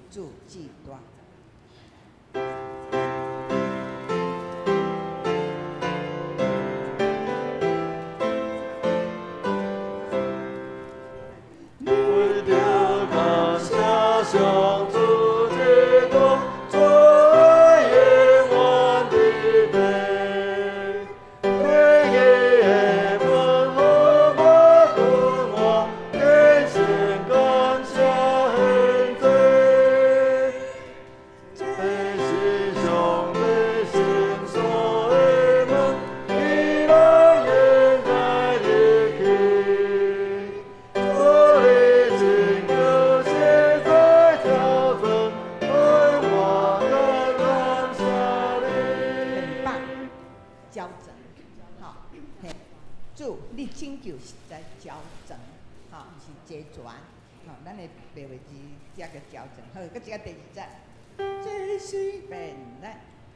主至大。为著感谢上主至大，主永远的父，天的门予我君王，虔诚感谢献祭。这是上帝圣所的门，彼咱应该入去。主的拯救实在超全，爱我感谢很你。棒，焦整，吼，嘿，主，你拯救實在焦整，吼，毋是齊全，吼，咱的白話字才叫焦整。好，閣一個第二節，這是變來，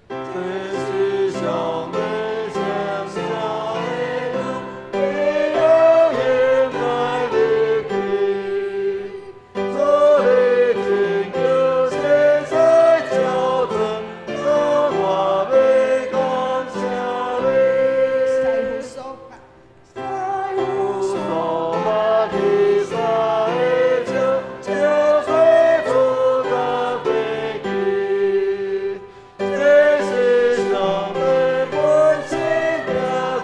這是上帝聖所的門，彼咱應該入去。主的拯救實在超全，我欲感謝你。師傅所發，師傅所發起三个笑，笑說出甲白記。這是上帝本身定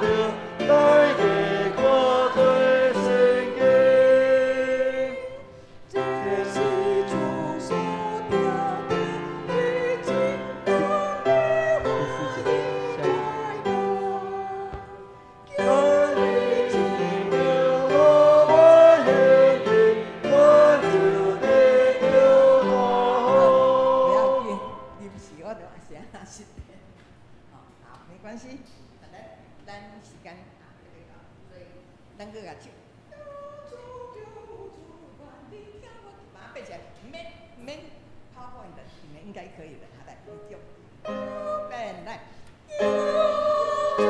定，大家看做聖經。這是主所定的日子，當你歡喜快樂。今日拯救予我興起，我就得著大不要福。緊，臨時我就寫哪是的。哦，好，沒關係，反正咱時間啊特別到，所以咱閣共唱。主救主，願你聽我，把它背起來，免免 PowerPoint 的，你們應該可以的。好，來，你就預備來。救主救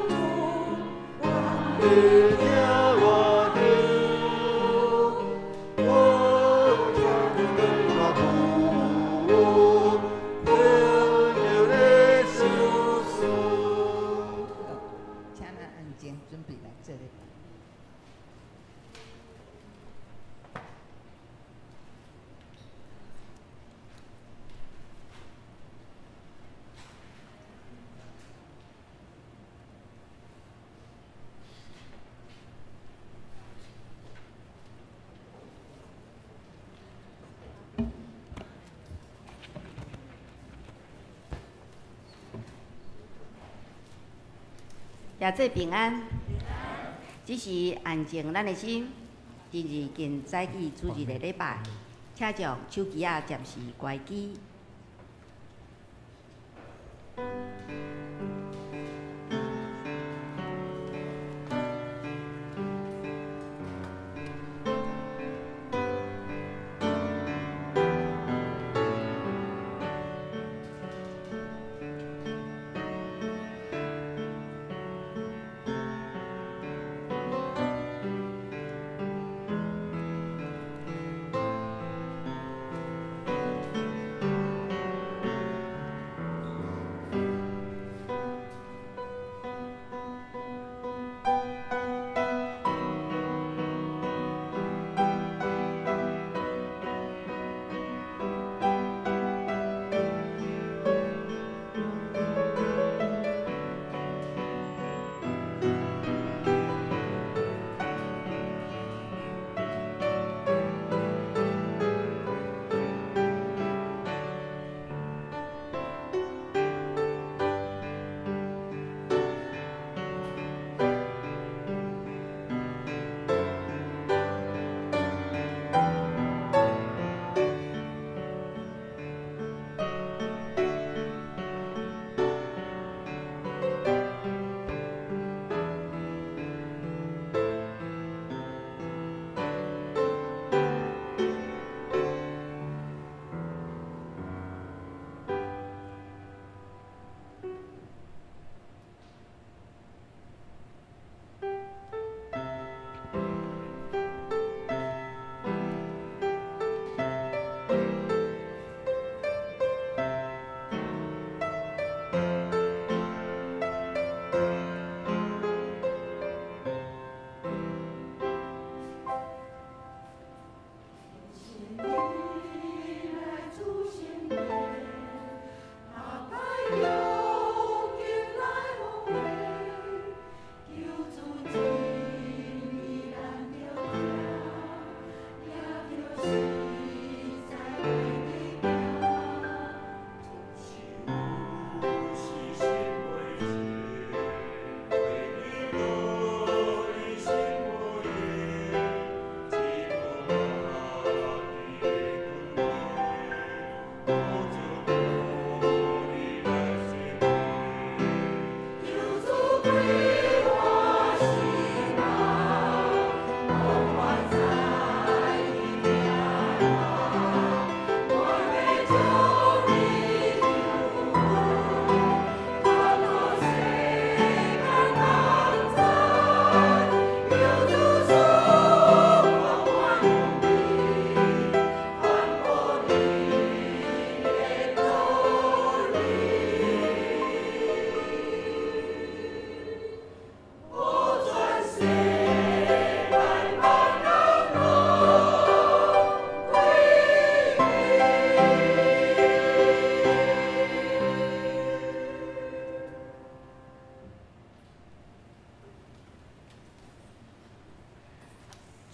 主，願你聽我求，我聽你我呼，恳求你相助。請咱安靜，準備來做禮拜。耶穌平安，這時安靜咱的心，今日近早起主日的禮拜，請將手機仔暫時關機。主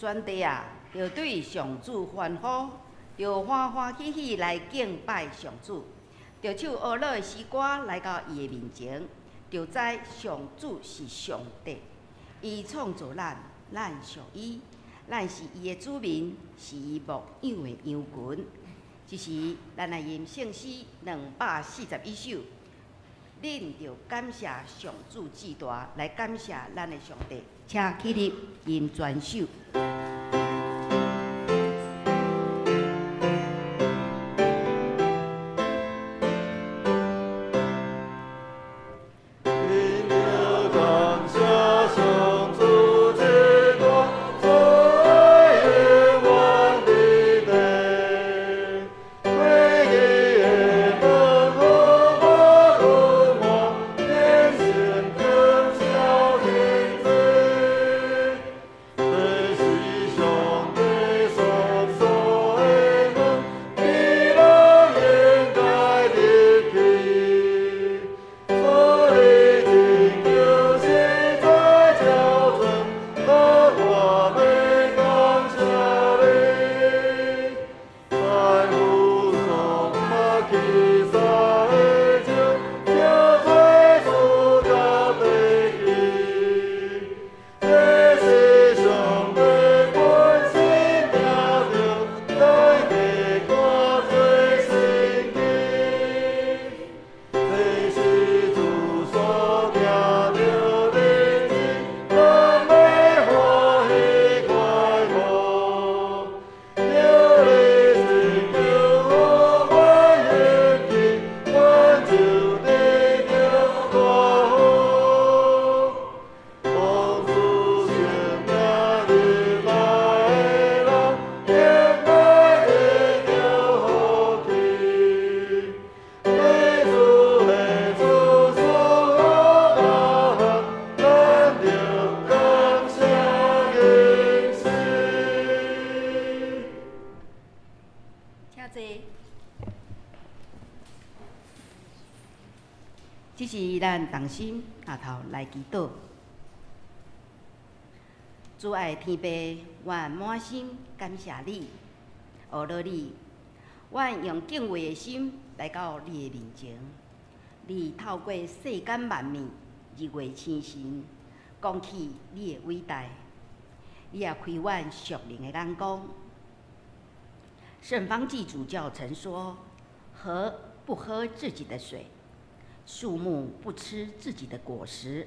全地啊，著對上主歡呼，著歡歡喜喜來敬拜上主，著唱呵樂的詩歌來到伊的面前，著知上主是上帝，伊創造咱，咱屬伊，咱是伊的子民，是伊牧養的羊群。這時，咱來吟聖詩241首，恁著感謝上主至大，來感謝咱的上帝，請起立吟全首。這是咱同心徛頭來祈禱。主愛天父，阮滿心感謝你，呵咾你，阮用敬畏的心來到你的面前。你透過世間萬物、日月星辰，講起你的偉大，你也開阮屬靈的眼光。聖方濟主教曾說：河不喝自己的水，樹木不吃自己的果實，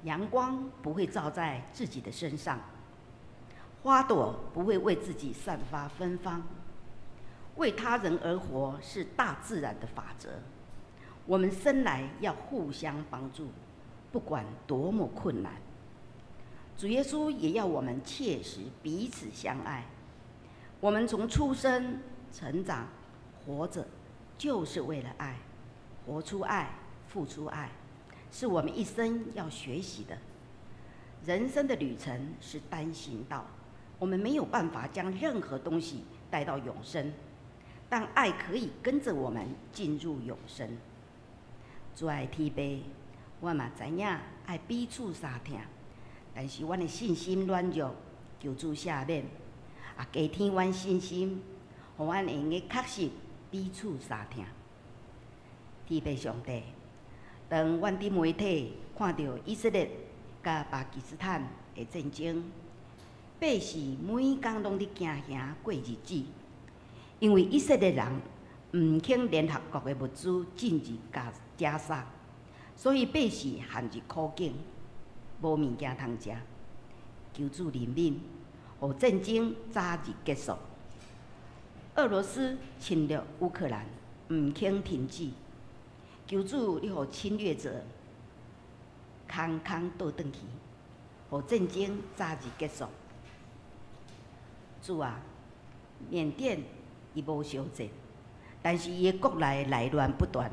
陽光不會照在自己的身上，花朵不會為自己散發芬芳。為他人而活是大自然的法則。我們生來要互相幫助，不管多麼困難。主耶穌也要我們切實彼此相愛。我們從出生、成長、活著，就是為了愛。活出愛，付出愛，是我們一生要學習的。人生的旅程是單行道，我們沒有辦法將任何東西帶到永生，但愛可以跟着我們進入永生。主愛天父，我嘛知影愛彼此相疼，但是阮的信心軟弱，求主赦免，也加添阮信心，予阮會用得確實彼此相疼。天父上帝，當阮佇媒體看著以色列佮巴基斯坦的戰爭，百姓每工攏佇驚嚇過日子，因為以色列人毋肯聯合國的物資進入加沙，所以百姓陷入苦境，無物件通食。求主憐憫，予戰爭早日結束。俄羅斯侵略烏克蘭，毋肯停止。求主，你予侵略者空空倒轉去，予戰爭早日結束。主啊，緬甸伊無相戰，但是伊的國內內亂不斷，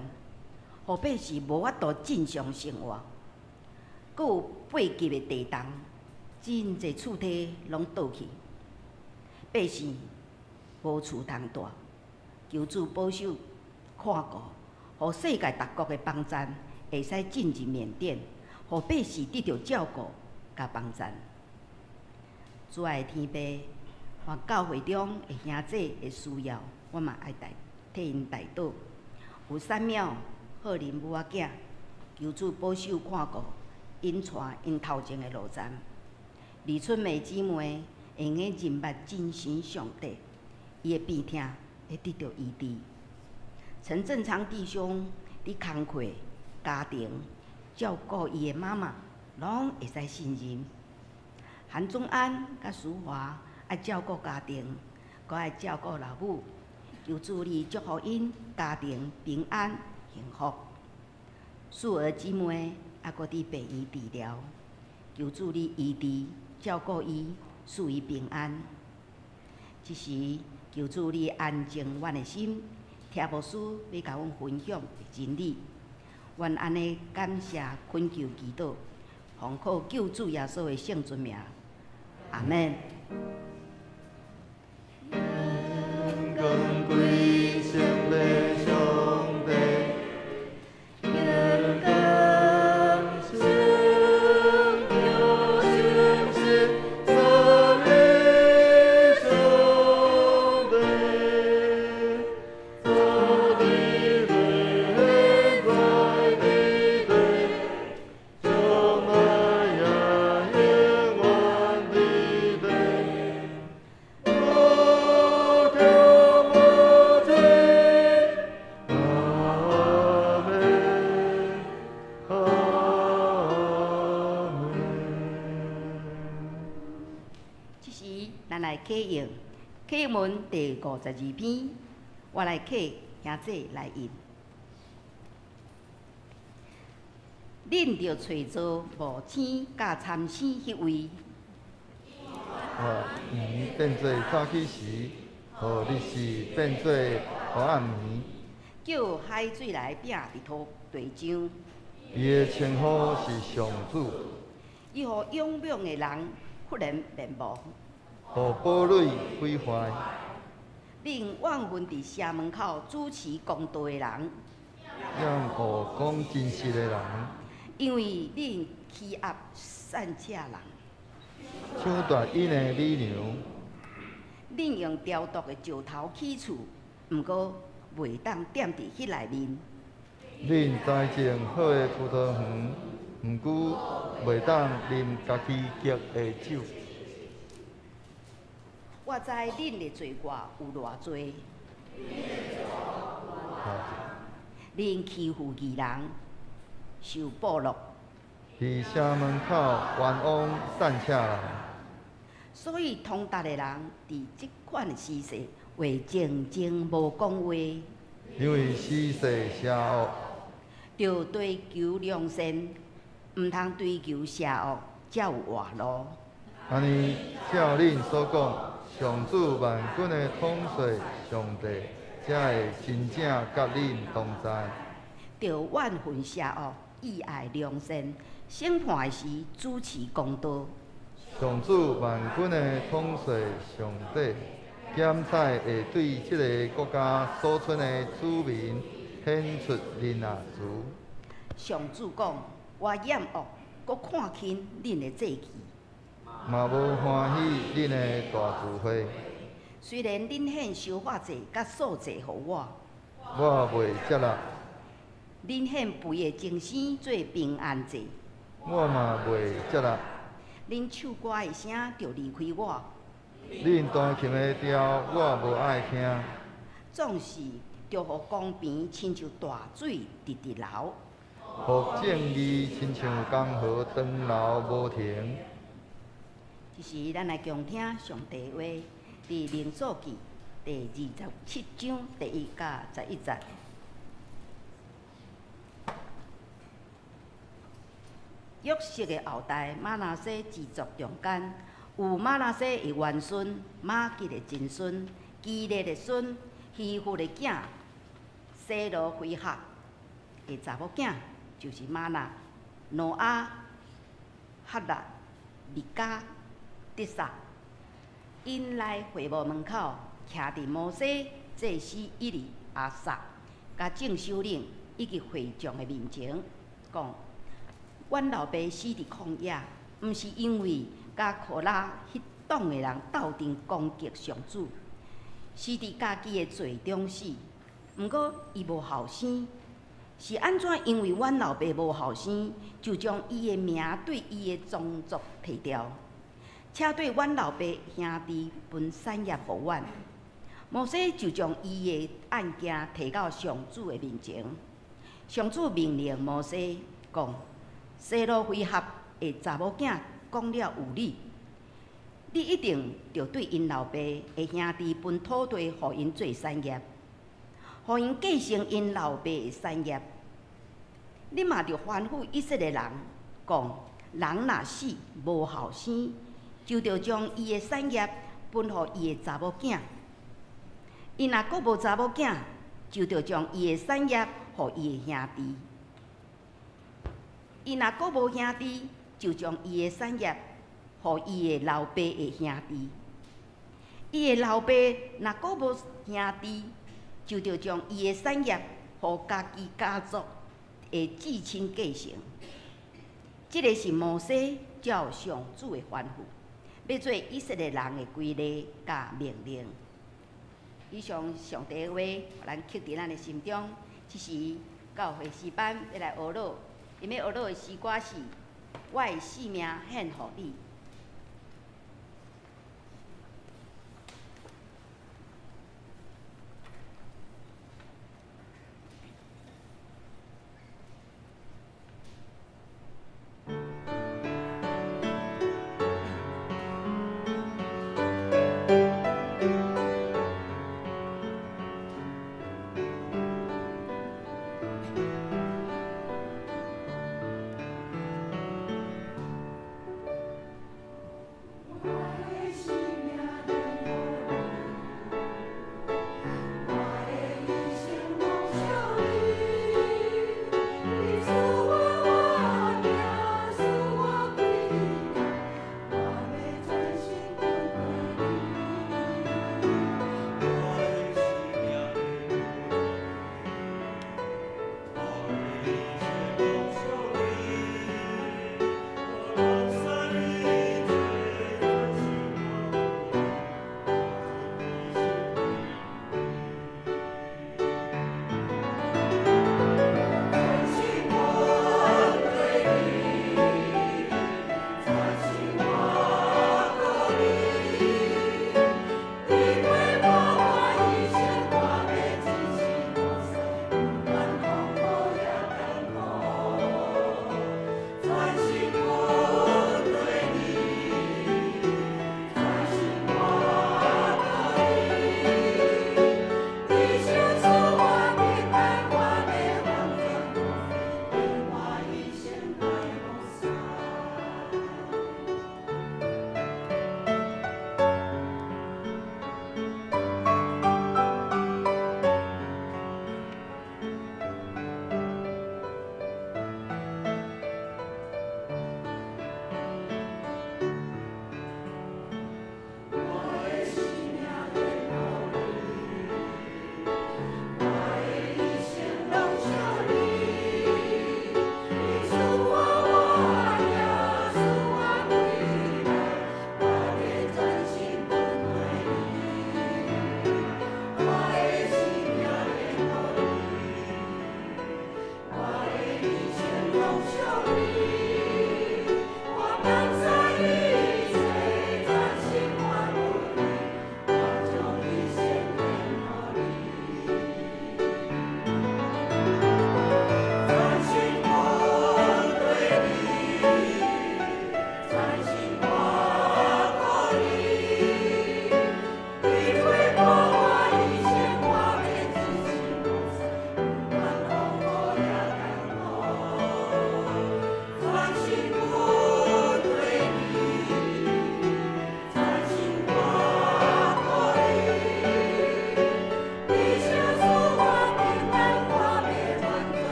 予百姓無法度正常生活。閣有8級的地動，真濟厝體攏倒去，百姓無厝通蹛。求主保守看顧，予世界各國的幫贊會使進入緬甸，予百姓得著照顧佮幫贊。主愛的天父，願教會中的兄弟的需要，我嘛愛代替𪜶代禱。有三秒好林母仔囝，求主保守看顧，𪜶帶𪜶頭前的路程。李春梅姊妹會用得認捌真神上帝，伊的病痛會得著醫治。陳正昌弟兄佇工課、家庭照顧伊的媽媽，攏會使信任。韓宗安佮淑華愛照顧家庭，閣愛照顧老母，求主你祝福𪜶家庭平安幸福。素娥姊妹猶閣佇病院治療，求主你醫治照顧伊，賜伊平安。這時求主你安靜阮的心，聽牧師欲共阮分享的真理。阮按呢感謝懇求祈禱，奉靠救主耶穌的聖尊名，阿們。光歸聖的上帝，榮光聖又聖是三位上帝，坐佇永在的地，將來也永遠的地。無窮無盡，阿們，阿們。這時，咱來啟用啟用文第52篇，我來啟兄弟來印。恁著揣做無星佮參星彼位，予暝變做早起時，予日時變做暗暝。叫海水來拚佇土地上，伊的稱呼是上主，伊予勇猛的人忽然滅亡。予堡壘毀壞。恁怨恨佇城門口主持公道的人，厭惡講真實的人，因為恁欺壓散赤人，搶奪𪜶的美娘。恁用雕琢的石頭起厝，毋過袂當踮佇彼內面。恁栽種好的葡萄園，毋過袂當啉家己結的酒。我知恁的罪過有偌濟，恁欺負義人，受報樂。佇城門口冤枉散赤人，所以通達的人佇這款的時勢會靜靜無講話，因為時勢邪惡，著追求良善，毋通追求邪惡，才有活路。按呢，照恁所講，上主萬軍的統帥上帝，才會真正佮恁同在。著怨恨邪惡，意愛良善，審判時主持公道。上主萬軍的統帥上帝，檢採會對這个國家所剩的子民顯出仁愛慈。上主講：我厭惡，閣看輕恁的祭器。嘛無歡喜恁的大聚會。雖然恁獻燒化祭佮素祭予我，我袂接納。恁獻肥的精牲做平安祭，我嘛袂接納。恁唱歌的聲著離開我。恁彈琴的調我無愛聽。總是著予公平親像大水直直流，予正義親像江河長流無停。這時，咱來共聽上帝話，佇民數記第27章第1到11節。約瑟的後代瑪拿西支族中間，有瑪拿西的外孫、瑪吉的曾孫、基列的孫、希弗的囝、西羅非哈的查某囝，就是瑪拿、挪亞、哈拉、米迦、得撒。𪜶來會幕門口，徛佇摩西、祭司以利亞撒、佮眾首領以及會眾的面前，講：阮老爸死佇曠野，毋是因為佮可拉彼黨的人鬥陣攻擊上主，是佇家己的罪中死。毋過伊無後生，是按怎？因為阮老爸無後生，就將伊的名對伊的宗族提掉，且對阮老爸兄弟分產業予阮。摩西就將伊的案件提到上主的面前。上主命令摩西講：西羅非合的查某囝講了有理，你一定著對𪜶老爸的兄弟分土地，予𪜶做產業，予𪜶繼承𪜶老爸的產業。你嘛著吩咐以色列人講：人若死無後生，就著將伊的產業分予伊的查某囝。伊若閣無查某囝，就著將伊的產業予伊的兄弟。伊若閣無兄弟，就將伊的產業予伊的老爸的兄弟。伊的老爸若閣無兄弟，就著將伊的產業予家己家族的至親繼承。這个是摩西照上主的吩咐，欲做以色列人的規例佮命令。以上上帝的話，予咱刻佇咱的心中。這時教會詩班欲來學樂，𪜶欲學樂的詩歌是《我的性命獻予你》。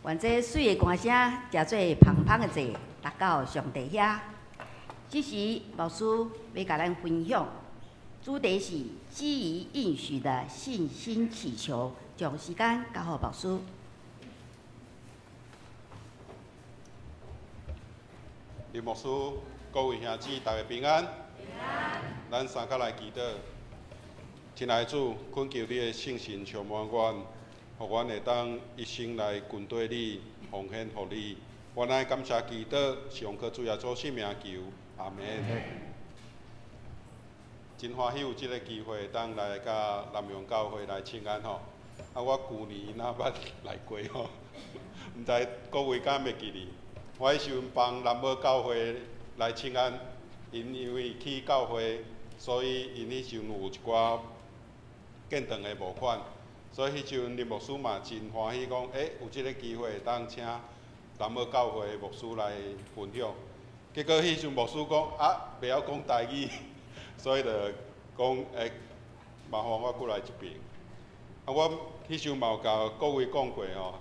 願這媠的歌聲，誠做芳芳的祭，達到上帝遐。這時牧師欲共咱分享，主題是基於應許的信心祈求。將時間交予牧師。林牧師，各位兄姊，大家平安。平安。咱三跤來祈禱。親愛的主，懇求你的聖神充滿阮，予阮會當一生來跟綴你，奉獻予你。阮愛感謝祈禱，是奉靠主耶穌聖名求，阿門。真歡喜有這个機會，會當來佮南洋教會來請安吼。啊，我舊年若捌來過吼，毋知各位敢會記得？我彼時陣幫南澳教會來請安，𪜶因為起教會，所以𪜶彼時陣有一寡建堂的募款，所以彼時陣林牧師嘛真歡喜，講有這个機會會當請南澳教會的牧師來分享。結果彼時陣牧師講啊，袂曉講台語，所以就講麻煩我過來這邊。啊，我彼時陣嘛有共各位講過吼，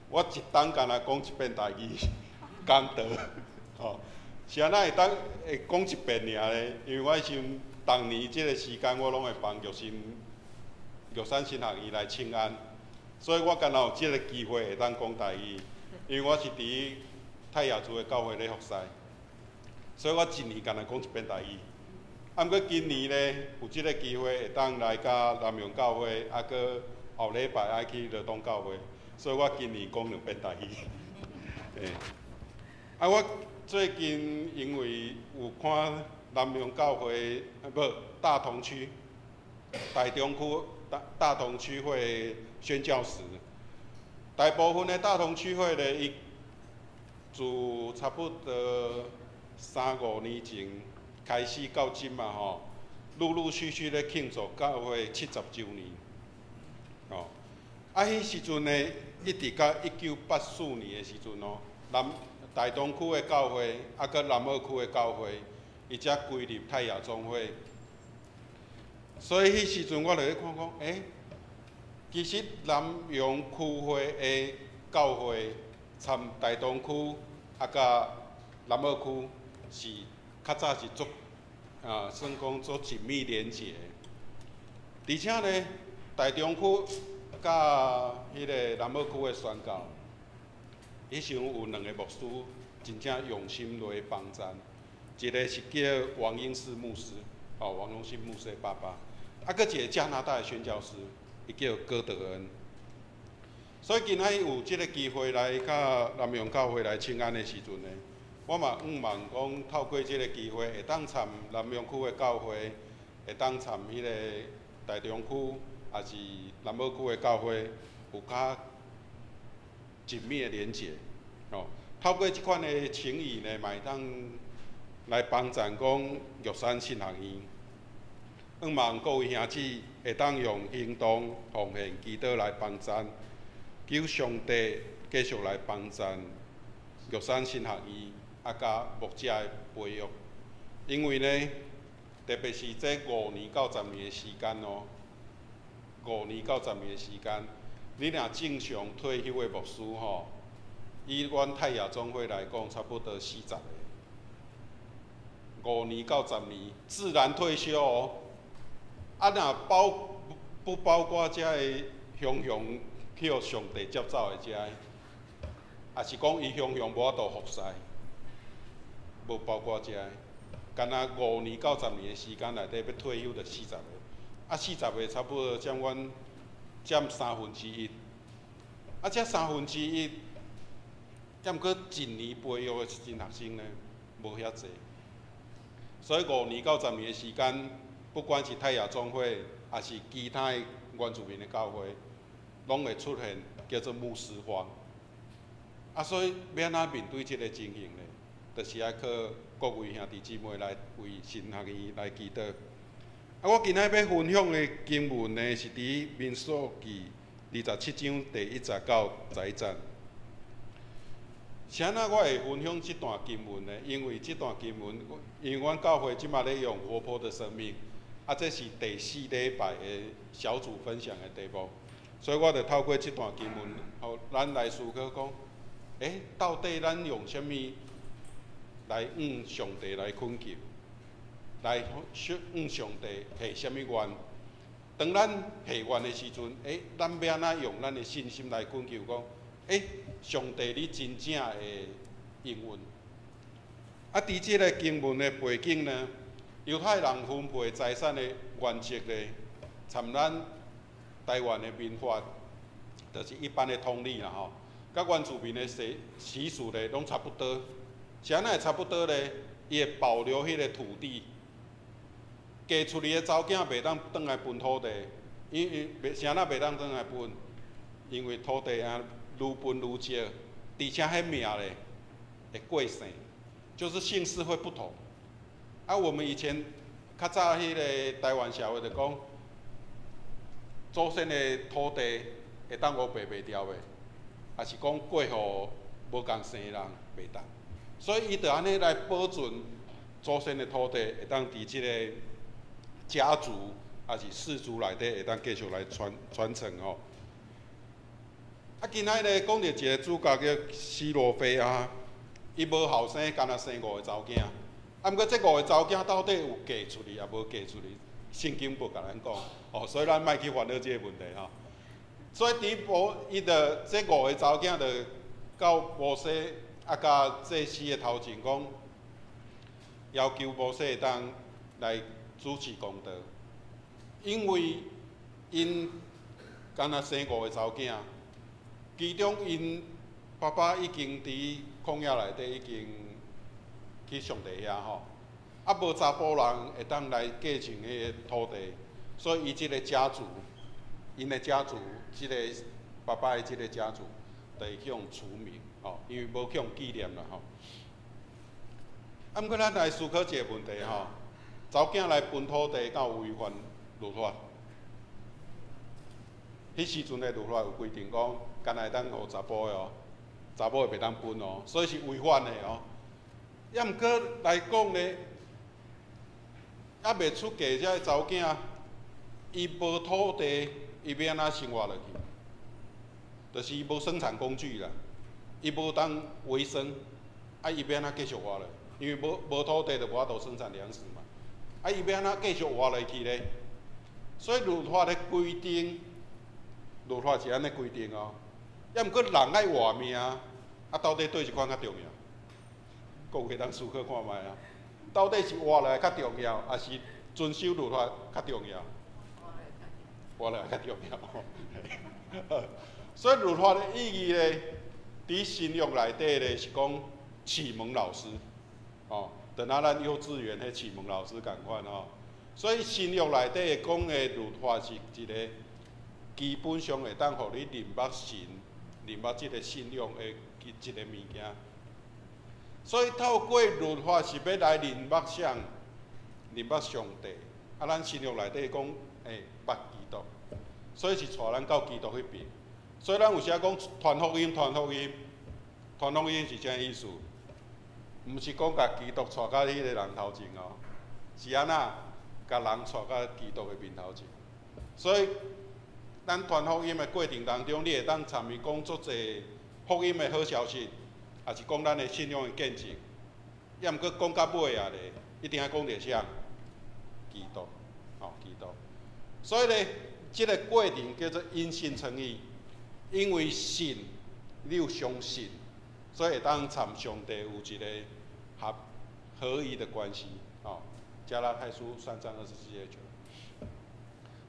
我一冬干焦講一遍台語，講道，吼，是按怎會當會講一遍爾咧？因為我彼時陣逐年這个時間，我攏會幫玉山玉山神學院來請安，所以我干焦有這个機會會當講台語，因為我是佇泰雅族的教會咧服侍，所以我一年干焦講一遍台語。啊，毋過今年咧有這个機會會當來佮南洋教會，啊，閣後禮拜愛去羅東教會，所以我今年講兩遍台語。啊，我最近因為有看南洋教會，無大同區、台中區大大同區會宣教士，大部分的大同區會咧，伊自差不多三五年前開始到這嘛吼，陸陸續續咧慶祝教會70週年，吼，啊，彼時陣呢，一直到1984年的時陣哦，南大同區的教會，啊，閣南澳區的教會，伊才歸入泰雅總會。所以彼時陣我就咧看講，其實南洋區會的教會，參大同區啊，佮南澳區是較早是足算講足緊密連結。而且呢，大中區佮彼个南澳區的宣教，彼時陣有兩个牧師真正用心來幫贊，一个是叫王英士牧師，哦，王榮信牧師的爸爸，啊，閣一个加拿大的宣教師，伊叫戈德恩。所以今仔日有這个機會來佮南洋教會來請安的時陣呢，我嘛向望講透過這个機會，會當參南洋區的教會，會當參彼個大中區，也是南澳區的教會，有較緊密的連結，哦，透過這款的情誼呢，嘛會當來幫贊講玉山神學院。向望各位兄姊會當用行動奉獻祈禱來幫贊，求上帝繼續來幫贊玉山神學院，啊，佮牧者的培育。因為呢，特別是這5年到10年的時間哦，5年到10年的時間，你若正常退休的牧師吼，以阮泰雅總會來講，差不多40个。5年到10年自然退休哦。啊，若包不包括這个雄雄去予上帝接走的這个，也是講伊雄雄無法度服侍，無包括這个，干焦5年到10年的時間內底欲退休就40个，啊，40个差不多佔阮佔1/3，啊，這1/3，抑毋過一年培育的新學生呢，無遐濟，所以5年到10年的時間，不管是泰雅總會，抑是其他的原住民的教會，攏會出現叫做牧師荒。啊，所以欲按怎面對這个情形呢？就是愛靠各位兄弟姊妹來為神學院來祈禱。啊，我今仔日欲分享的經文呢，是佇民數記27章第1節到11節。是按怎我會分享這段經文呢？因為這段經文，因為阮教會這馬咧用活潑的生命，啊，這是第4禮拜的小組分享的題目，所以我就透過這段經文，予咱來思考講，到底咱用啥物來向上帝來懇求，來向上帝許啥物願？當咱許願的時陣，咱欲按怎用咱的信心來懇求講，上帝你真正會應允。啊，佇這个經文的背景呢，猶太人分配財產的原則呢，參咱台灣的民法，就是一般的通理啦吼，佮原住民的習俗呢，攏差不多。是按怎會差不多呢？伊會保留彼个土地，嫁出去的查某囝袂當轉來分土地，因為袂啥那袂當轉來分，因為土地啊愈分愈少，而且彼名咧會過姓，就是姓氏會不同。啊，我們以前較早彼个台灣社會就講，祖先的土地會當烏白賣掉袂，抑是講過予無仝姓的人袂當，所以伊就按呢來保存祖先的土地，會當佇這个家族抑是氏族內底會當繼續來傳承吼。啊，今仔日講著一个主角叫西羅非哈，伊無後生，干焦生五个查某囝。啊，毋過這五个查某囝到底有嫁出去，抑無嫁出去，聖經無共咱講，哦，所以咱莫去煩惱這个問題吼。所以佇摩伊就這五个查某囝就到摩西啊，佮祭司的頭前講，要求摩西會當來主持公道，因為𪜶干焦生五个查某囝，其中𪜶爸爸已經佇曠野內底已經去上帝遐吼，啊無查埔人會當來繼承彼个土地，所以伊這个家族，𪜶的家族，這个爸爸的這个家族，就會去予除名，吼，因為無去予紀念啦吼。啊，毋過咱來思考一个問題吼，查某囝來分土地，敢有違反律法？彼時陣的律法有規定講，干焦會當予查埔的哦，查某的袂當分哦，所以是違反的哦。抑毋過來講呢，猶未出嫁這个查某囝，伊無土地，伊欲按怎生活落去？就是伊無生產工具啦，伊無當維生，啊，伊欲按怎繼續活落？因為無土地就無法度生產糧食嘛。啊，伊欲按怎繼續活落去咧？所以律法的規定，律法是按呢規定哦。抑毋過人愛活命，啊，到底佗一款較重要？閣有會當思考看覓啊？到底是活落來較重要，抑是遵守律法較重要？活落來較重要。所以律法的意義咧，佇新約內底咧是講啟蒙老師，哦，等下咱幼稚園彼啟蒙老師仝款吼。所以新約內底講的律法是一个基本上會當予你認捌神、認捌這个信仰的一个物件。所以透過律法是欲來認捌啥？認捌上帝。啊，咱新約內底講，捌基督，所以是帶咱到基督彼邊。所以咱有時仔講傳福音、傳福音、傳福音是啥意思？毋是講共基督帶到彼个人頭前哦，是按怎？共人帶到基督的面頭前。所以，咱傳福音的過程當中，你會當參與講足濟福音的好消息，抑是講咱的信仰的見證。抑毋過講到尾啊咧，一定愛講著啥？基督，吼，基督。所以咧，這个過程叫做因信稱義，因為信，你有相信，所以會當參上帝有一个合一的關係，吼。加拉太書3章24節九。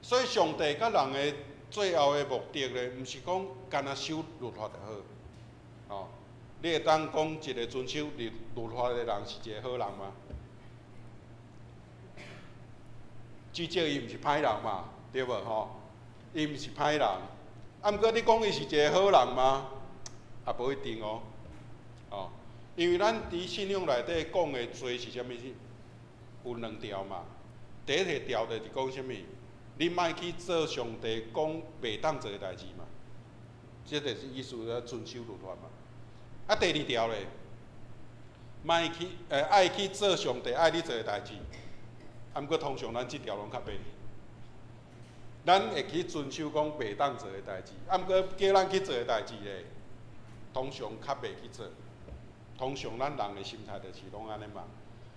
所以上帝佮人的最後的目的咧，毋是講干焦守律法就好，吼。你會當講一个遵守律法的人是一个好人嗎？至少伊毋是歹人嘛，對無吼？伊毋是歹人，啊，毋過你講伊是一个好人嗎？也無一定哦，哦，因為咱佇信仰內底講的罪是啥物？有兩條嘛。第一條就是講啥物？你莫去做上帝講袂當做的代誌嘛，這就是意思咧遵守律法嘛。啊，第二條咧，莫去，愛去做上帝愛你做的代誌。啊，毋過通常咱這條攏較袂，咱會去遵守講袂當做的代誌，啊，毋過叫咱去做的代誌咧，通常較袂去做。通常咱人的心態就是攏按呢嘛。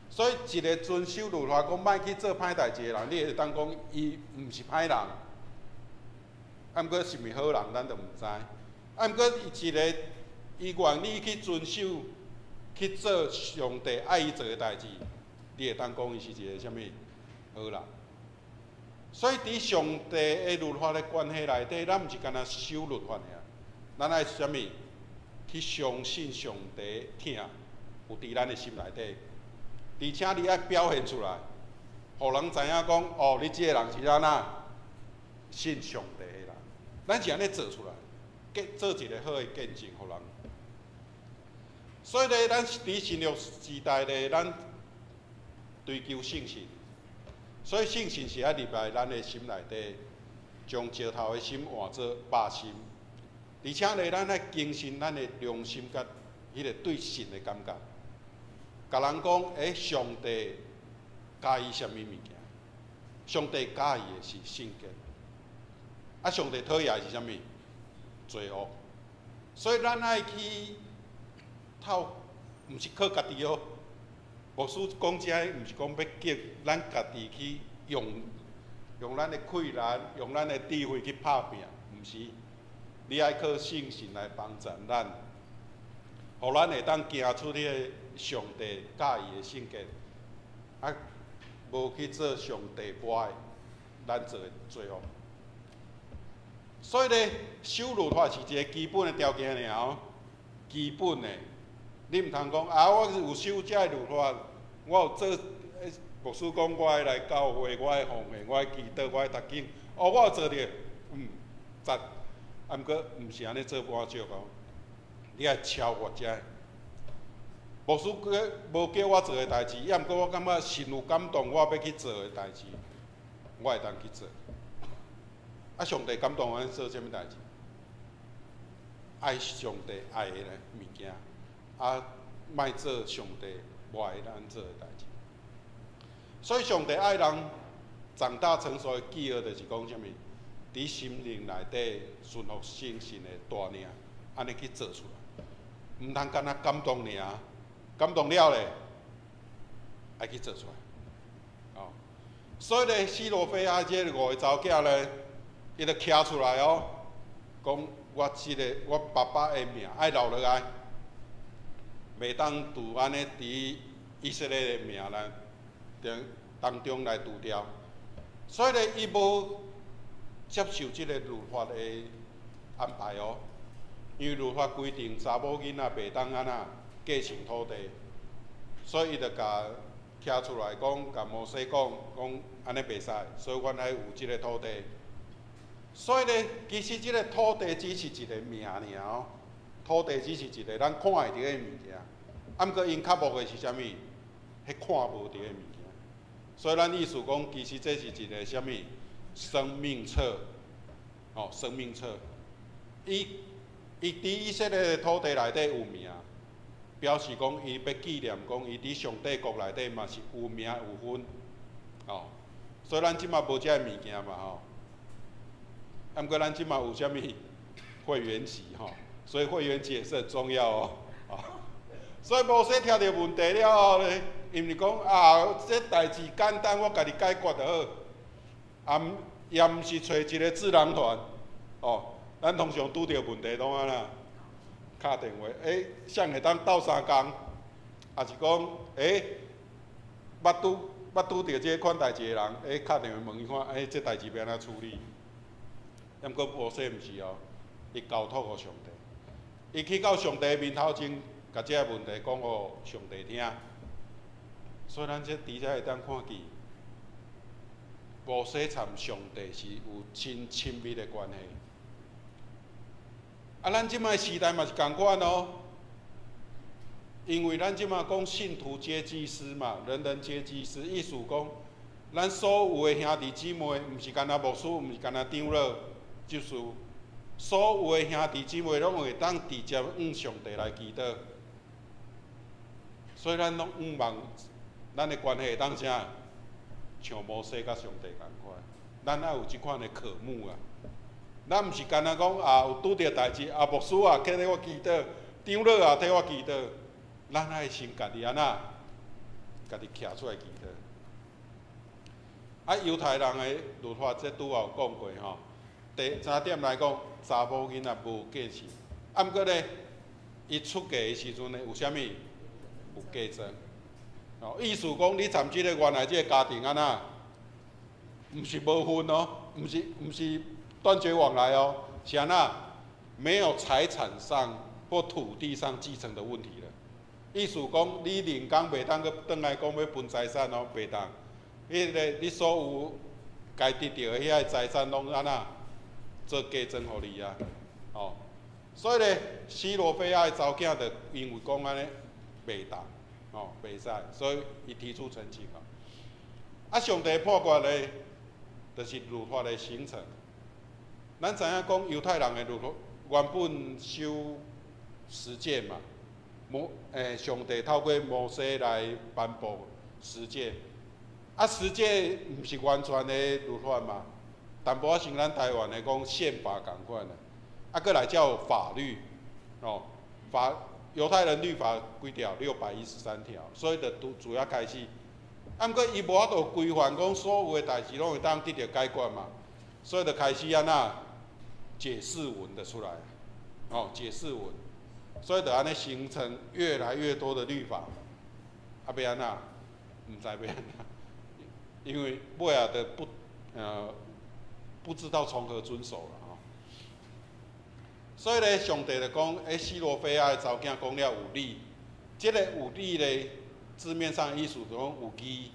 所以一個遵守律法講莫去做歹代誌的人，你會當講伊毋是歹人，啊，毋過是毋是好人，咱就毋知。啊，毋過一個伊願意去遵守去做上帝愛伊做的代誌，你會當講伊是一個啥物好人。所以佇上帝的律法的關係內底，咱毋是干焦守律法爾，咱愛啥物？去相信上帝疼有佇咱的心內底，而且你愛表現出來，予人知影講哦，你這個人是按怎信上帝的人。咱是按呢做出來，做一個好的見證，予人。所以咧，咱佇新約時代咧，咱追求聖神。所以聖神是愛入來咱的心內底，將石頭的心換做肉心，而且咧，咱愛更新咱的良心佮彼個對神的感覺。共人講，上帝佮意啥物物件？上帝佮意的是聖潔，啊，上帝討厭的是啥物？罪惡。所以咱愛去透，毋是靠家己哦。牧師講這个，毋是講欲叫咱家己去用咱的氣力、用咱的智慧去拍拚，毋是。你愛靠聖神來幫助咱，予咱會當行出彼个上帝佮意的聖潔，啊，無去做上帝無愛咱做的罪惡。所以咧，守律法是一个基本的條件爾哦，基本的。你毋通講啊！我有守這个律法，我有做。牧師講我愛來教會，我愛奉獻，我愛祈禱，我愛讀經。哦，我有做著，讚。啊，毋過毋是按呢做滿足哦。你愛超越這个。牧師叫無叫我做的代誌，抑毋過我感覺神有感動，我欲去做的代誌，我會當去做。啊，上帝感動阮做啥物代誌？愛上帝愛的物件。啊，莫做上帝無愛咱做的代誌。所以上帝愛人長大成熟的記號，就是講啥物？佇心靈內底順服聖神的帶領，按呢去做出來。毋通干焦感動爾，感動了咧，愛去做出來。哦，所以咧，西羅非哈這五个查某囝咧，伊就徛出來哦，講我這个我爸爸的名愛留落來。袂當除按呢佇以色列的名來當中來除掉，所以咧，伊無接受這个律法的安排哦，因為律法規定查某囡仔袂當按怎繼承土地，所以伊就共徛出來講，共摩西講，講按呢袂使，所以阮愛有這个土地。所以咧，其實這个土地只是一个名爾哦。土地只是一个咱看會著的物件，啊，毋過𪜶較慕的是啥物？彼看無著的物件。所以咱意思講，其實這是一个啥物？生命冊，哦，生命冊。伊伊佇以色列的土地內底有名，表示講伊欲紀念講伊佇上帝國內底嘛是有名有份，哦。所以咱這馬無這个物件嘛吼。啊，毋過咱這馬有啥物會員籍吼？所以會員籍也是很重要哦，所以摩西聽著問題了後咧，伊毋是講啊，這代誌簡單，我家己解決就好。啊，也毋是揣一个智囊團，哦，咱通常拄著問題攏按怎？敲電話，誰會當鬥相共？抑是講，捌拄著這款代誌的人，敲電話問伊看，這代誌欲按怎處理？毋過摩西毋是哦，伊交託予上帝。伊去到上帝面頭前，共這个問題講予上帝聽。所以咱這佇遮會當看見，摩西參上帝是有真親密的關係。啊，咱這擺時代嘛是仝款哦，因為咱這擺講信徒皆祭司嘛，人人皆祭司，意思講，咱所有的兄弟姊妹，毋是干焦牧師，毋是干焦長老、執事。所有的兄弟姊妹攏會當直接向上帝來祈禱，所以咱攏向望，咱的關係會當啥？像摩西佮上帝仝款，咱愛有這款的渴慕啊！咱毋是干焦講啊，有拄著代誌啊，牧師啊，替我祈禱，長老啊，替我祈禱。咱愛先家己按怎，家己徛出來祈禱。啊，猶太人的律法這拄仔有講過吼。第三點來講，查某囡仔無繼承，啊，毋過咧，伊出嫁的時陣呢，有啥物？有嫁妝。哦，意思講你參這个原來這个家庭按怎？毋是無份哦，毋是斷絕往來哦，是按怎？沒有財產上或土地上繼承的問題了。意思講，你另工袂當閣轉來講欲分財產哦，袂當。彼个你所有該得著的遐个財產攏按怎？做嫁妝予你啊，哦。所以咧，西羅非哈的查某囝就因為講按呢袂當，哦，袂使，所以伊提出呈請啊。啊，上帝判決咧，就是律法的形成。咱知影講猶太人的律法原本守十誡嘛，上帝透過摩西來頒布十誡。啊，十誡毋是完全的律法嘛，淡薄仔像咱台灣的講憲法仝款啊。啊，閣來才有法律，哦，法猶太人律法幾條？613條，所以就拄主要開始。啊，毋過伊無法度規範講所有的代誌攏會當得著解決嘛，所以就開始按怎解釋文的出來，哦，解釋文，所以就按呢形成越來越多的律法。啊，欲按怎？毋知欲按怎，因為尾仔就不知道從何遵守了吼。所以咧，上帝就講，西羅非哈的查某囝講了有理，這个有理咧，字面上意思就講有義，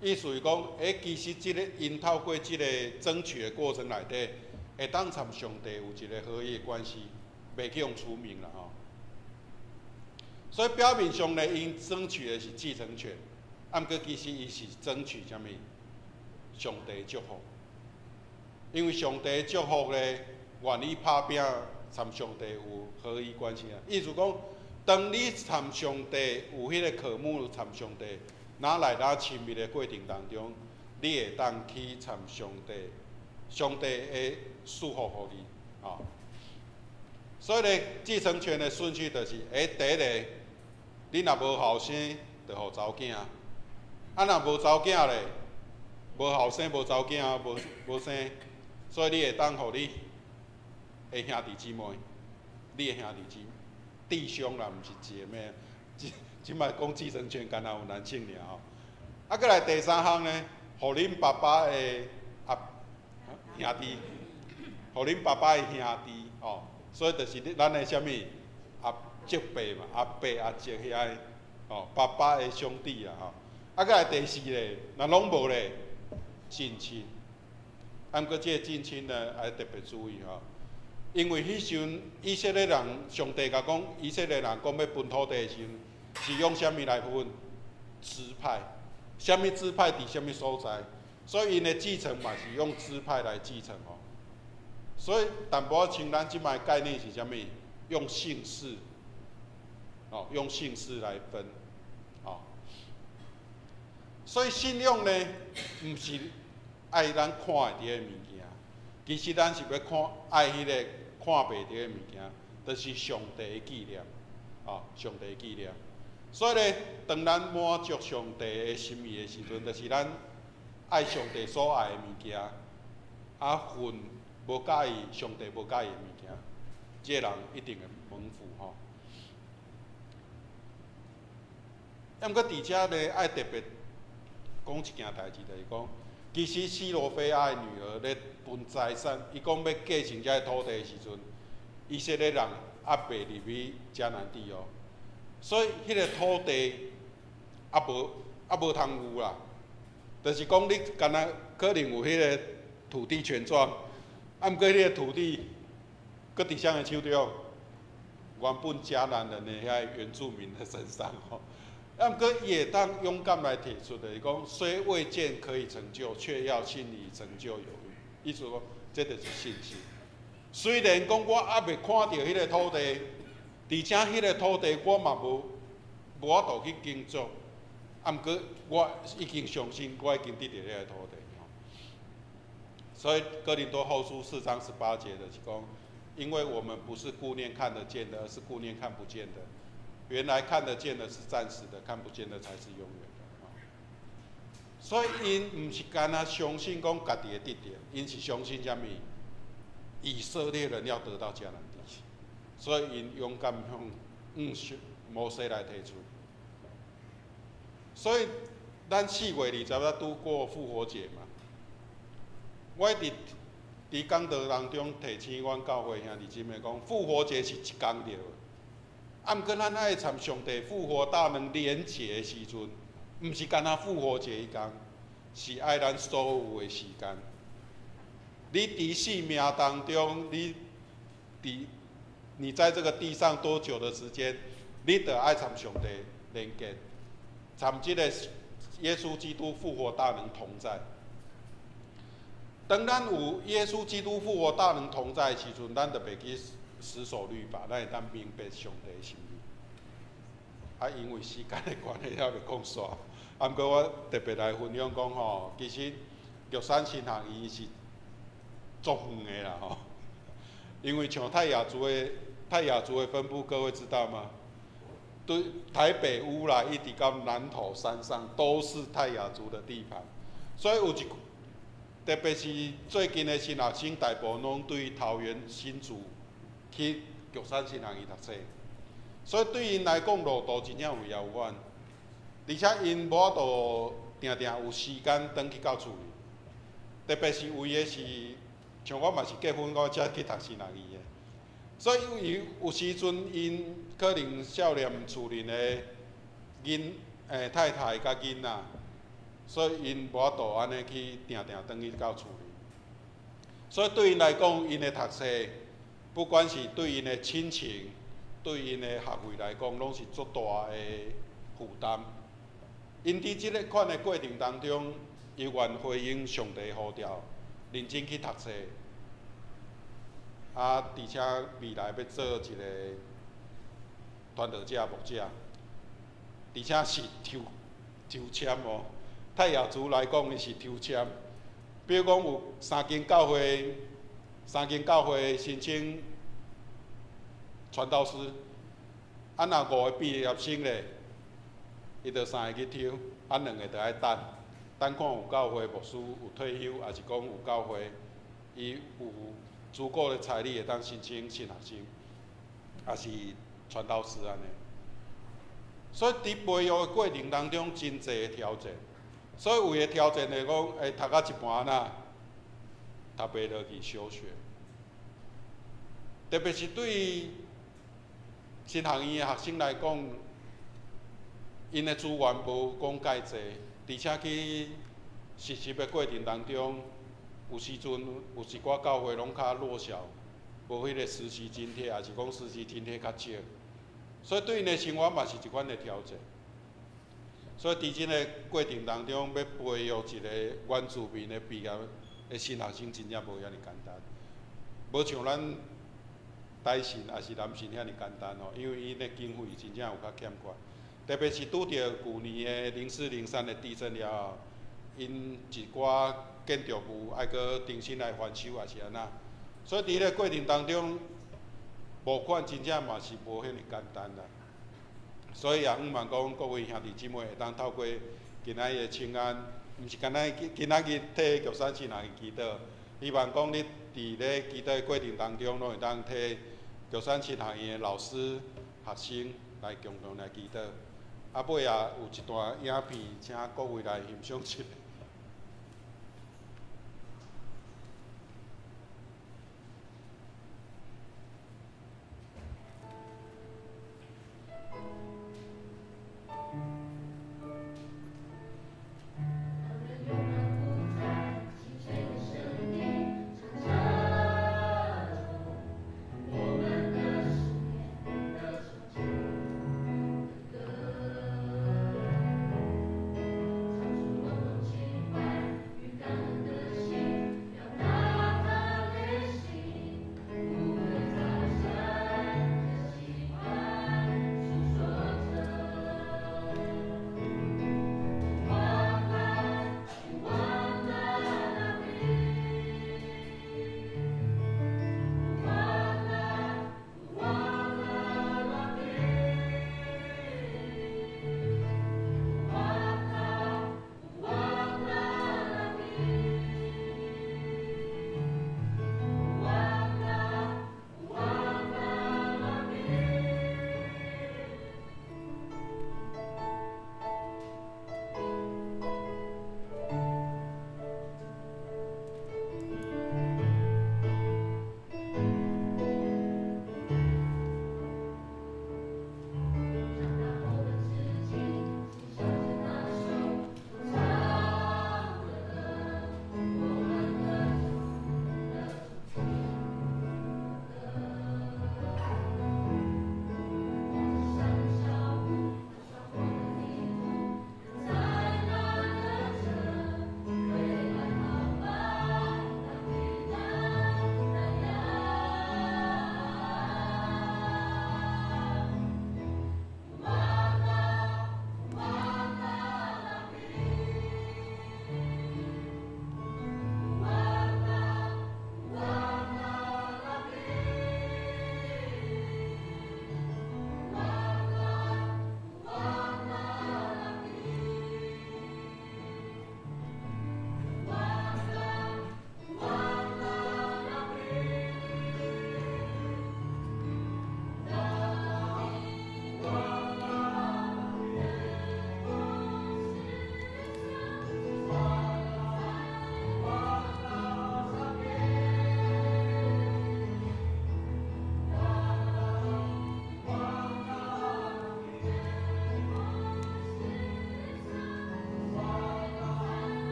意思是講，其實這个𪜶透過這个爭取的過程內底，會當參上帝有一个合一的關係，袂去予除名啦吼。所以表面上咧，𪜶爭取的是繼承權，啊，毋過其實伊是爭取啥物？上帝祝福。因為上帝祝福咧，願意拍拚參上帝有合一關係啊。意思講，當你參上帝有彼個渴慕參上帝，哪來哪親密的過程當中，你會當去參上帝，上帝會賜福予你，吼。所以咧，繼承權的順序就是，第一个，你若無後生，就予查某囝；啊，若無查某囝咧，無後生無查某囝，無生，所以你會當予你的兄弟姊妹，你的兄弟姊弟兄啦，毋是姐妹。這擺講繼承權，敢若有男性爾吼。啊，閣來第三項呢，予恁爸爸的阿兄弟，予恁爸爸的兄弟吼，所以就是你咱的啥物阿叔伯嘛，阿伯阿叔遐个吼，爸爸的兄弟啦吼。啊，閣來第四个，若攏無咧，近親。啊，毋過這个近親呢，愛特別注意吼，因為彼時陣以色列人，上帝共講，以色列人講欲分土地的時陣，是用啥物來分？支派，啥物支派佇啥物所在，所以𪜶的繼承嘛是用支派來繼承哦。所以淡薄仔像咱這擺概念是啥物？用姓氏，哦，用姓氏來分，哦。所以信仰呢，毋是愛咱看會著的物件，其實咱是欲看愛彼个看袂著的物件，就是上帝的紀念，哦，上帝的紀念。所以咧，當咱滿足上帝的心意的時陣，就是咱愛上帝所愛的物件，啊，恨無佮意上帝無佮意的物件，這个人一定會蒙福吼。啊，毋過佇遮咧，愛特別講一件代誌，就是講，其實西羅非哈的女兒咧分財產，伊講欲繼承這个土地的時陣，以色列人猶未入去迦南地哦，所以彼个土地猶無通有啦，就是講你敢若可能有彼个土地權狀，啊，毋過彼個土地閣佇啥个手中？原本迦南人的遐原住民的身上吼。啊，毋過伊會當勇敢來提出，就是講，雖未見可以成就，卻要信以成就有餘。意思講，這就是信心。雖然講我猶未看著彼个土地，而且彼个土地我嘛無法度去耕作，啊，毋過我已經相信，我已經得著彼个土地。所以哥林多後書4章18節就是講，因為我們不是顧念看得見的，而是顧念看不見的。原來看得見的是暫時的，看不見的才是永遠的。所以𪜶毋是干焦相信講家己會得著，𪜶是相信啥物？以色列人要得到迦南地，所以𪜶勇敢向摩西來提出。所以咱4月20日拄過復活節嘛，我一直佇講道當中提醒阮教會兄弟姊妹講，復活節是一工著，啊，毋過咱愛參上帝復活大能連結的時陣，毋是干焦復活節彼工，是愛咱所有的時間。你佇生命當中，你在這個地上多久的時間，你著愛參上帝連結，參這個耶穌基督復活大能同在。當咱有耶穌基督復活大能同在的時陣，咱就袂去死守律法，咱會當明白上帝的心意。啊，因為時間的關係，猶未講煞。啊，毋過我特別來分享講吼，其實玉山神學院是足遠的啦吼，因為像泰雅族的分布，各位知道嗎？對，台北烏來一直到南投山上都是泰雅族的地盤，所以有一特別是最近的新學生，大部分攏對桃園新竹去玉山神學院讀冊，所以對𪜶來講路途真正有遙遠，而且𪜶無法度定定有時間轉去到厝裡，特別是為的是像我嘛是結婚我才去讀神學院的，所以有時陣𪜶可能少年厝裡的太太佮囡仔，所以𪜶無法度按呢去定定轉去到厝裡。所以對𪜶來講，𪜶的讀冊，不管是對𪜶的親情，對𪜶的學費來講，攏是足大的負擔。𪜶佇這个款的過程當中，伊願回應上帝呼召，認真去讀冊，啊，而且未來欲做一個傳道者、牧者，而且是抽抽籤哦。泰雅族來講，伊是抽籤。比如講，有三間教會，三間教會申請傳道師，啊，若五个畢業生咧，伊就三个去抽，啊，兩个就愛等，等看有教會牧師有退休，抑是講有教會伊有足夠的財力會當申請新學生，抑是傳道師按呢。所以佇培育的過程當中，真濟的挑戰。所以有的挑戰來講，會讀到一半若讀袂落去休學。特別是對神學院的學生來講，𪜶的資源無講蓋濟，而且去實習的過程當中，有時陣有一寡教會攏較弱小，無彼個實習津貼，抑是講實習津貼較少，所以對𪜶的生活嘛是一款的挑戰。所以佇這个過程當中，欲培育一個原住民的畢業的新學生，真正無遐爾簡單，無像咱台神抑是南神遐爾簡單吼，因為𪜶的經費真正有較欠缺，特別是拄著舊年的0403的地震了後，𪜶一寡建築物愛閣重新來翻修，抑是按怎，所以佇彼个過程當中，募款真正嘛是無遐爾簡單啦。所以也向望講各位兄弟姊妹會當透過今仔日的請安，毋是干焦今仔日替玉山神學院祈禱，希望講你佇咧祈禱的過程當中，攏會當替玉山神學院的老師、學生來共同來祈禱。啊，尾仔有一段影片，請各位來欣賞一下。唱出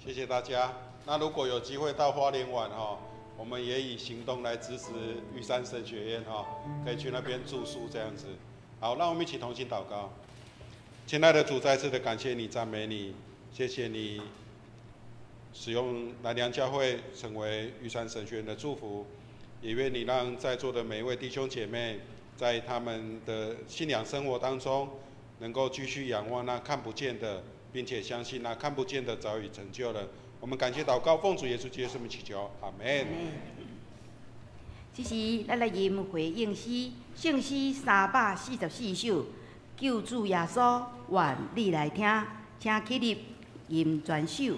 謝謝大家。那如果有機會到花蓮玩哈，我們也以行動來支持玉山神學院哈，可以去那邊住宿這樣子。好，讓我們一起同心禱告。親愛的主，再次的感謝你，讚美你，謝謝你使用南梁教會成為玉山神學院的祝福，也願你讓在座的每一位弟兄姐妹，在他們的信仰生活當中，能夠繼續仰望那看不見的，並且相信那看不見的早已成就了。我們感謝禱告，奉主耶穌基督聖名祈求，阿門。這時，咱來吟回應詩，聖詩344首，救主耶穌，願你來聽，請起立吟全首。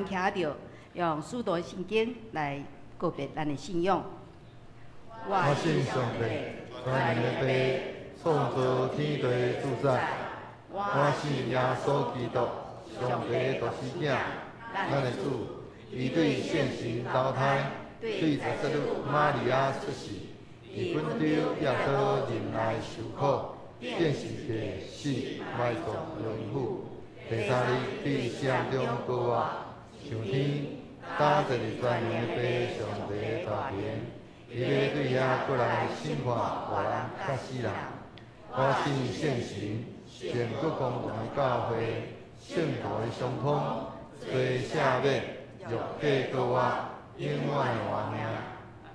徛著，用使徒信經來告別咱的信仰。我信上帝，全能的父，創造天地主宰。我信耶穌基督，上帝的獨生子，咱的主，伊對聖神投胎，對十四日瑪利亞出世，佇本丟耶穌忍耐受苦，釘十字架死埋葬榮復，第三日佇死人中復活，上天，搭坐佇全能的父上帝的大權，伊欲對遐閣來審判活人佮死人。我信聖神，全國公同的教會，聖徒的相通，罪赦免，肉體復活，永遠的活命。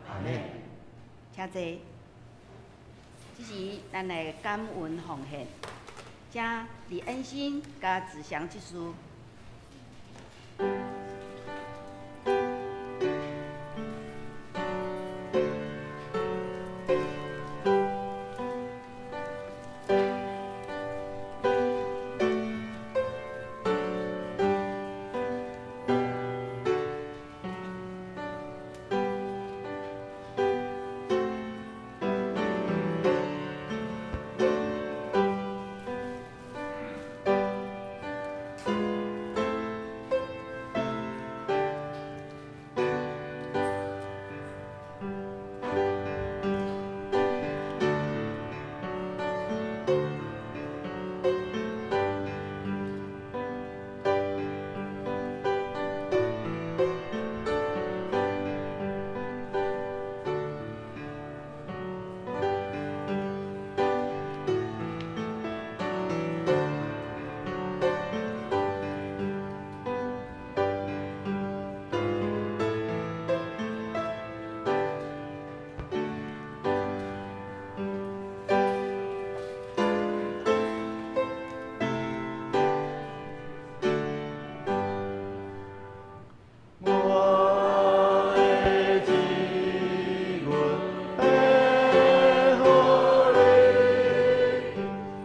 阿們。請坐。這時，咱來感恩奉獻，請李恩心佮子祥執事。我的主，阮会予你，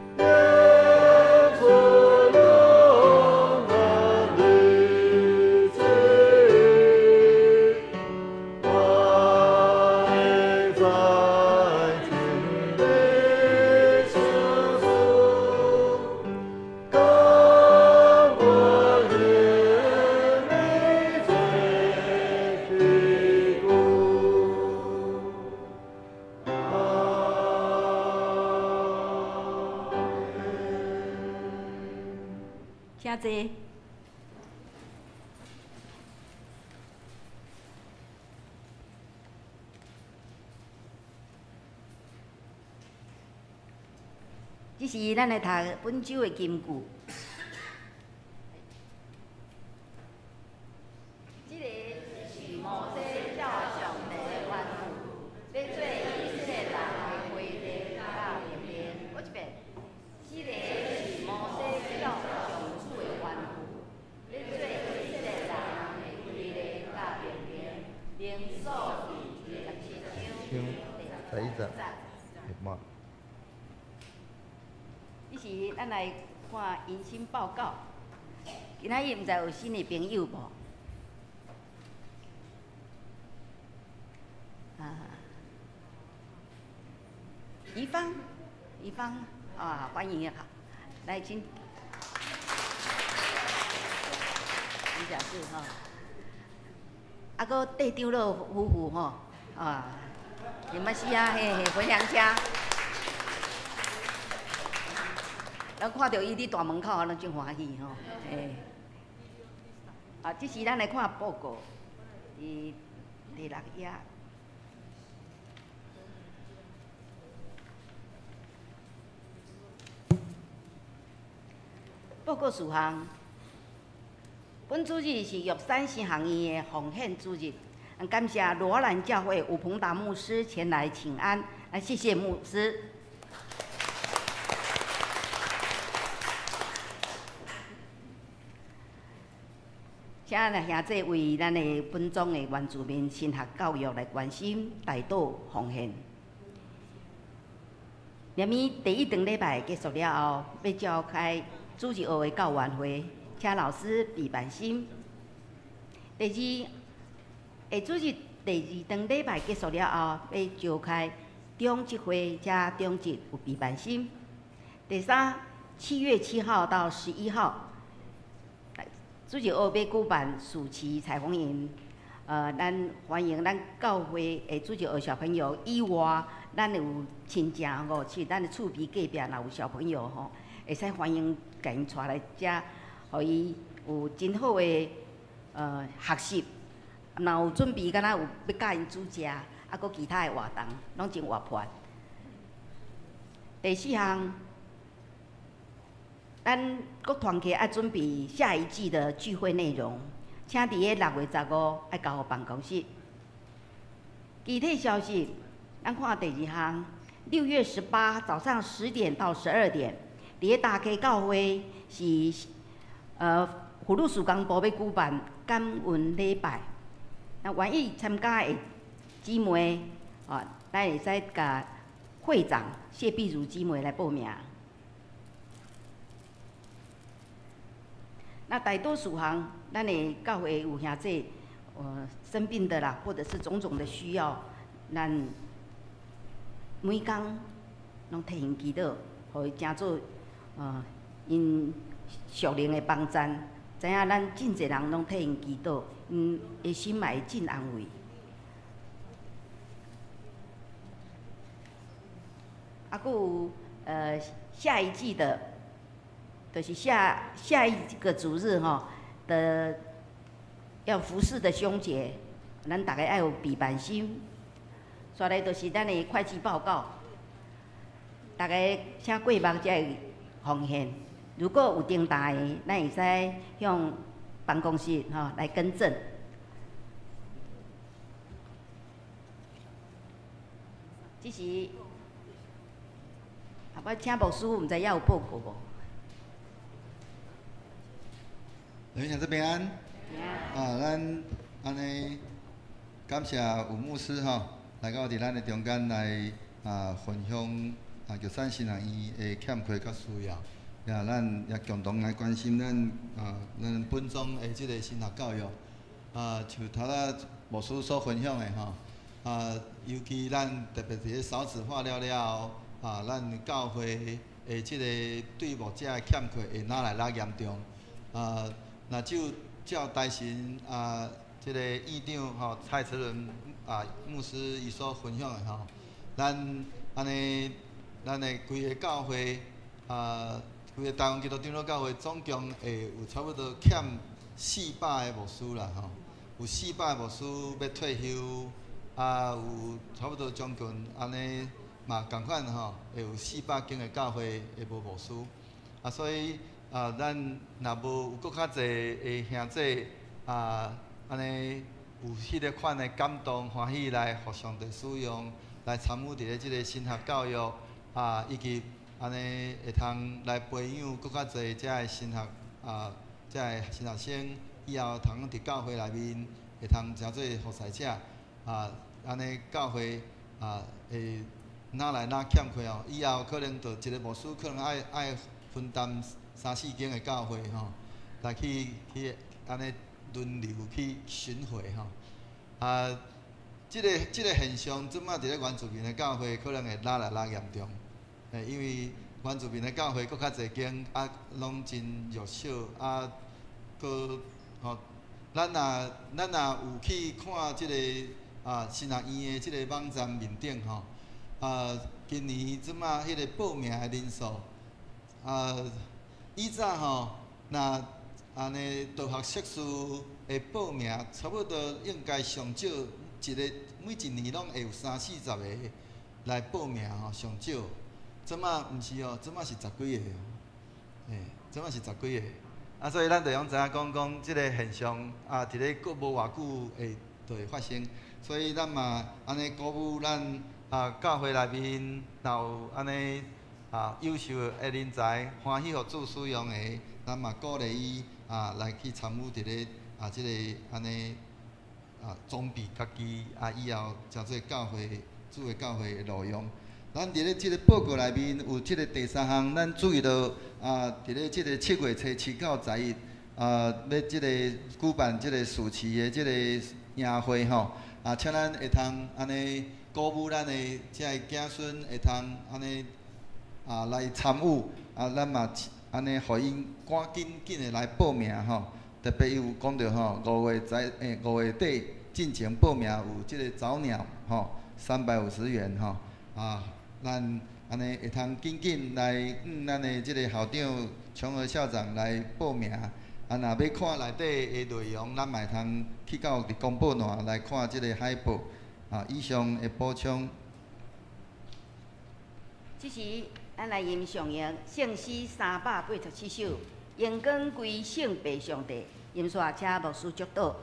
演出永恒的旨意，我会在天的处处，感我愿你做基督。阿请坐。这是咱来读本周的金句。这个是摩西照上帝的吩咐，欲做以色列人的规例佮命令。阁一遍，这个是摩西照上主的吩咐，欲做以色列人的规例佮命令。民数记27章章十一节第嘛，这时，咱来看迎新报告。今仔日毋知有新的朋友无？啊，怡芳，怡芳，啊，欢迎啊，来，请。李小志吼，啊，阁戴长老夫妇吼，啊，你们是啊，嘿嘿，回娘家。咱看著伊佇大门口，拢真歡喜吼，嘿。啊，這時咱來看報告，佇第六頁。報告事項，本主日是玉山神學院的奉獻主日，感謝羅蘭教會吳鵬達牧師前來請安，來謝謝牧師。請咱兄弟為咱的本宗的原住民神學教育來關心、代禱、奉獻。連咪第一場禮拜結束了後，欲召開主日學的教員會，請老師備辦心。第二，下主日第二場禮拜結束了後，欲召開中職會，請中職有備辦心。第三，7月7號到11號。主日學欲舉辦暑期彩虹營，咱歡迎咱教會的主日學小朋友以外，咱有親情吼，是咱的厝邊隔壁若有小朋友吼，會使歡迎共𪜶帶來遮，予伊有真好的學習。若有準備，敢若有欲教𪜶煮食，啊，閣其他的活動，攏真活潑。第四項。咱各團契愛準備下一季的聚會內容，請佇咧6月15愛交予辦公室。具體消息，咱看第二項，6月18早上10點到12點，佇咧大溪教會是婦女事工部欲舉辦感恩禮拜。那願意參加的姊妹，啊，咱會使共會長謝碧如姊妹來報名。那大多數項，咱的教會有兄弟，生病的啦，或者是種種的需要，咱每工攏替𪜶祈禱，予伊成做𪜶屬靈的幫贊。知影咱真濟人攏替𪜶祈禱，𪜶的心嘛會真安慰。啊，閣有下一季的，就是下下一个主日吼的要服侍的兄姐，咱逐个愛有備辦心。煞來就是咱的會計報告，逐家請過目才會奉獻。如果有重大的，咱會使向辦公室吼來更正。這是，啊，我請牧師，毋知猶有報告無？劉院長平安。啊，咱按呢感謝吳牧師吼，來到佇咱的中間來啊分享啊玉山神學院的欠缺佮需要，也咱也共同來關心咱啊咱本宗的這個神學教育。啊，像頭仔牧師所分享的吼。啊，尤其咱特別佇咧少子化了了後，啊，咱教會的這個對牧者的欠缺會愈來愈嚴重。啊，若就照大神啊，這個院長吼蔡慈倫啊牧師伊所分享的吼，咱按呢，咱的規个教會啊，規個台灣基督長老教會總共會有差不多欠400個牧師啦吼，有400個牧師欲退休。啊，有差不多將近按呢嘛仝款吼，會有400間的教會會無牧師。啊，所以啊，咱若無有閣較濟的兄弟啊，按呢有彼个款的感動歡喜來予上帝使用，來參與佇咧這個神學教育啊，以及按呢會通來培養閣較濟遮的神學啊，遮的神學生以後通佇教會內面會通成做服侍者。啊，按呢教會啊，會愈來愈欠缺哦。以後可能就一個牧師，可能愛分擔三四間的教會吼，來去去按呢輪流去巡迴吼。啊，這個現象，這擺佇咧原住民的教會可能會愈來愈嚴重。因為原住民的教會閣較濟間，啊，攏真弱小，啊，閣吼，咱若有去看這個。啊，神學院的這個網站面頂吼，啊，今年這擺彼個報名的人數，啊，以早吼，若按呢大學碩士的報名，差不多應該上少一個每一年攏會有三四十個來報名吼，上少。這擺毋是哦，這擺是十幾個，這擺是十幾個。啊，所以咱就用知影講講這個現象啊，佇咧閣無偌久會就會發生。所以咱嘛按呢鼓舞咱啊教會內面，若有按呢啊優秀的人才，歡喜予主使用的，咱嘛鼓勵伊啊來去參與佇咧啊這個按呢啊裝備家己啊以後成做教會主的教會的路用。咱佇咧這個報告內面有這個第三項，咱注意到啊佇咧這個7月初7到11啊，欲這個舉辦這個暑期的這個營會吼。啊，請咱會通按呢鼓舞咱的遮个子孫會通按呢啊來參與，啊，咱嘛按呢，予𪜶趕緊緊的來報名吼。特別伊有講著吼，5月底進前報名有這個早鳥吼，350元吼。啊，咱按呢會通緊緊來向咱的這個校長瓊娥校長來報名。啊，若欲看內底的內容，咱嘛會通去到佇公布欄來看這個海報。啊，以上的補充。這時，咱來吟誦聖詩387首，榮光歸聖父上帝。吟煞請牧師祝禱。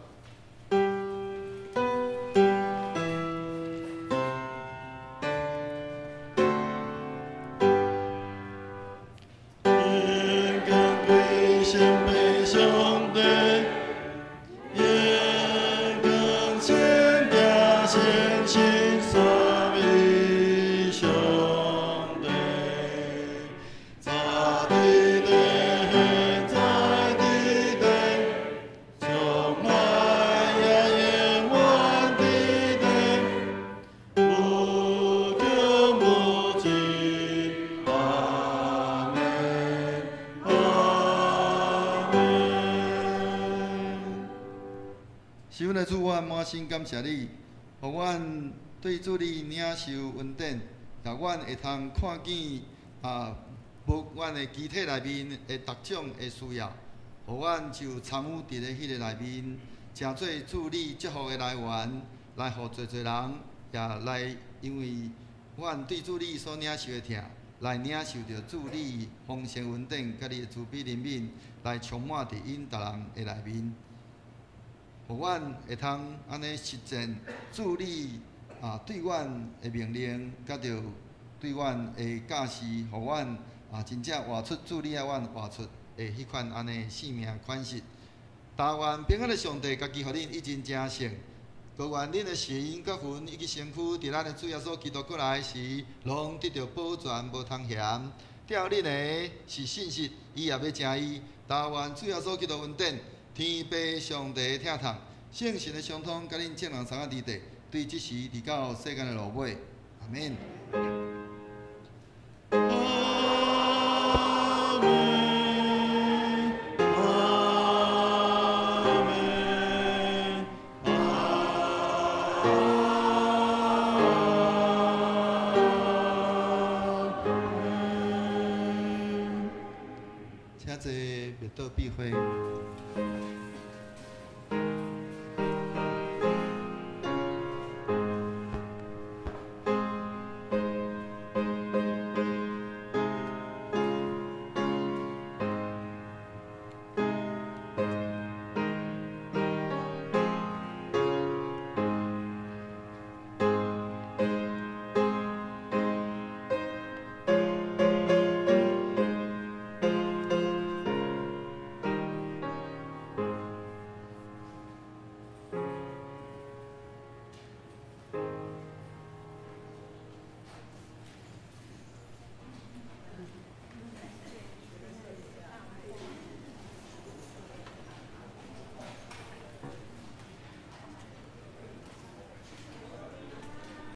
心感謝你，予阮對主你領受恩典，予阮會通看見啊，無无阮的肢體內面的逐種的需要，予阮就參與佇咧彼个內面，成做主你祝福的來源，來予濟濟人也來，因為阮對主你所領受的疼，來領受著主你豐盛恩典，佮你的慈悲憐憫，來充滿佇𪜶逐人的內面，予阮會通按呢實踐主你對阮的命令，佮著對阮的教示，予阮真正活出主你愛阮活出的彼款按呢生命款式。但願平安的上帝家己予恁一真成聖，閣願恁的神佮魂以及身軀，佇咱的主耶穌基督閣來時，攏得著保全無通嫌。吊恁的是信實，伊也欲成伊。但願主耶穌基督恩典、天父上帝的疼痛、聖神的相通，佮恁眾人三個佇地，對這時直到世間的落尾。阿們。阿們，阿們，阿們。請坐，默禱閉會。